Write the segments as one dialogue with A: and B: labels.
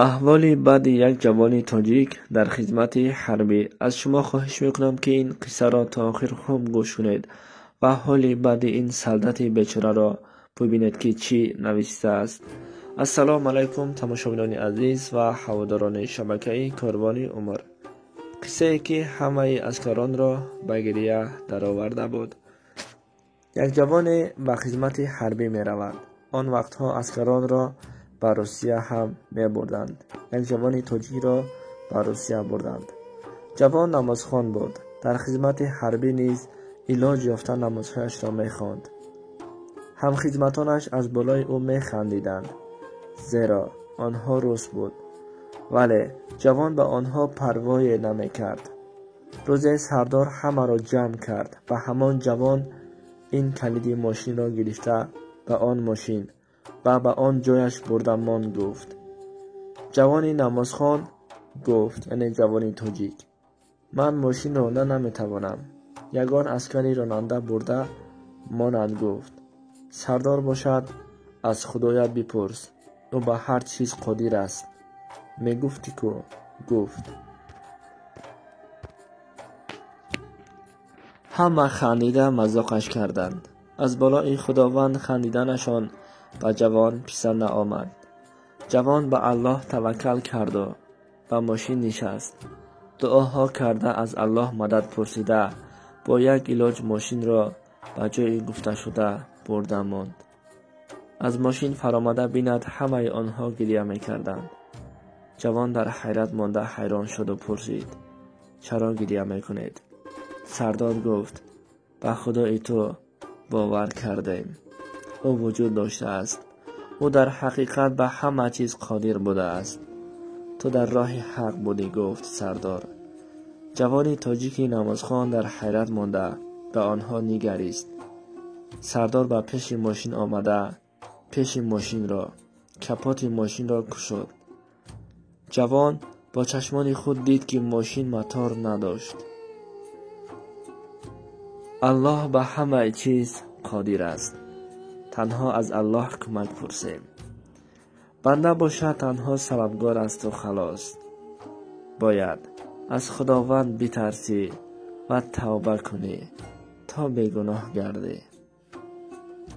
A: Аҳволи бади як ҷавони тоҷик дар хизмати ҳарбӣ. Аз шумо хоҳиш мекунам, ки ин қиссаро то охир хуб гӯш кунед ва ҳоли бади ин солдати бечораро бубинед, ки чӣ навиштааст. Ассалому алайкум, тамошобинони азиз ва ҳаводорони шабакаи Корвони Умр. Қиссае, ки ҳамаи аскаронро ба гирия дароварда буд. Як ҷавоне ба хизмати ҳарбӣ меравад. Он вақтҳо аскаронро ба Русия ҳам мебурданд. Як ҷавони тоҷикро ба Русия бурданд. Ҷавон намозхон буд. Дар хизмати ҳарбӣ низ илоҷ ёфта намозҳояшро мехонд. Ҳамхизматонаш аз болои ӯ механдиданд, зеро онҳо рус буд. Вале ҷавон ба онҳо парвое намекард. Рӯзе сардор ҳамаро ҷамъ кард ва ҳамон ҷавон ин калиди мошинро гирифта ба он мошин ва ба он ҷояш бурда монд, гуфт. Ҷавони намозхон гуфт, яъне ҷавони тоҷик: ман мошин ронда наметавонам. Ягон аскари ронанда бурда монанд, гуфт. Сардор бошад, аз Худоят бипурс, ӯ ба ҳар чиз қодир аст. Мегуфтӣ ку, гуфт. Ҳама хандида мазоқаш карданд. Аз болои Худованд хандиданашон ба ҷавон писанд наомад. Ҷавон ба Аллоҳ таваккал карду ба мошин нишаст. Дуоҳо карда, аз Аллоҳ мадад пурсида, бо як илоҷ мошинро ба ҷои гуфташуда бурда монд. Аз мошин фаромада бинад, ҳамаи онҳо гирия мекарданд. Ҷавон дар ҳайрат монда ҳайрон шуду пурсид: чаро гирия мекунед? Сардор гуфт: ба Худои ту бовар кардем. Ӯ вуҷуд доштааст. Ӯ дар ҳақиқат ба ҳама чиз қодир будааст. Ту дар роҳи ҳақ будӣ, гуфт сардор. Ҷавони тоҷики намозхон дар ҳайрат монда ба онҳо нигарист. Сардор ба пеши мошин омада, пеши мошинро, капоти мошинро кушод. Ҷавон бо чашмони худ дид, ки мошин мотор надошт. Аллоҳ ба ҳамаи чиз қодир аст. Танҳо аз Аллоҳ кӯмак пурсем. Банда бошад танҳо сабабгор асту халос. Бояд аз Худованд битарсӣ ва тавба кунӣ, то бегуноҳ гардӣ.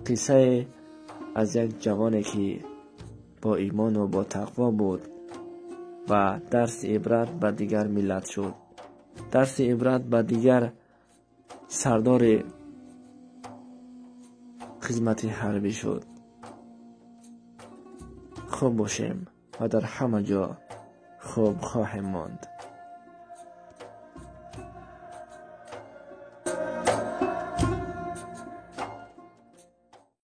A: Қиссае аз як ҷавоне, ки бо имону бо тақво буд ва дарси ибрат ба дигар миллат шуд. Дарси ибрат ба дигар сардори хизмати ҳарбӣ шуд. Хуб бошем ва дар ҳама ҷо хуб хоҳем монд.